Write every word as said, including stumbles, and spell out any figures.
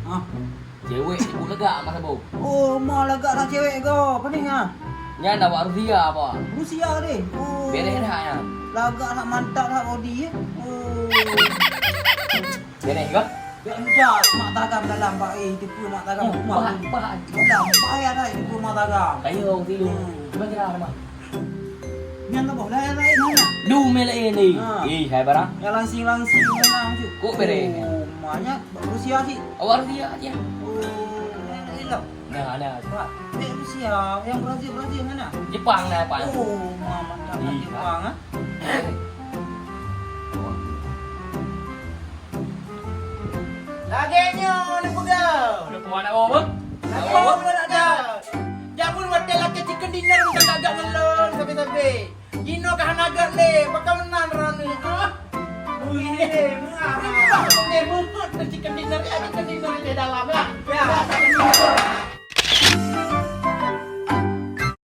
Ah. Cewek ikut lagak masa boh. Oh, ma lagak that cewek ko. Apa ni, ha? Nyan awak Rusia apa? Rusia deh. Oh. Bereh dah nyan. Lagak that mantap that body, eh. Oh. Bereh ke? Bek muda, mak tagam dalam, Pak. Eh, itu pun mak tagam. Oh, rumah. Bah, bah. Dalam, bahaya dah itu pun mak tagam. Kayu, tilu. Hmm. Cuba kira nama. Nyan tu boh, lain-lain mana? Du mé lain ni. Ha. Eh, hai barang. Yang langsing-langsing mana tu? Kok bereh? Oh, maknya Rusia sih. Awak Rusia aja. Oh, lain-lain lah. Nah, ada. Pak, eh, Rusia, yang Brazil, Brazil mana? Jepang dah, Pak. Oh, ma mantap. Ih, Jepang, ah. Lagèe nyoe neupeugah. Udah puan nak bawa apa? Nak bawa apa nak dah? Jameun watèe lakèe chicken dinner meunan agak ngon lôn sabe-sabe. Jinoe ka hana agak lé, pakon meunan droeneuh, ah? Ui, lé, meuah. Memang lé, meungeut chicken dinner, ya, chicken dinner di dalam, ya.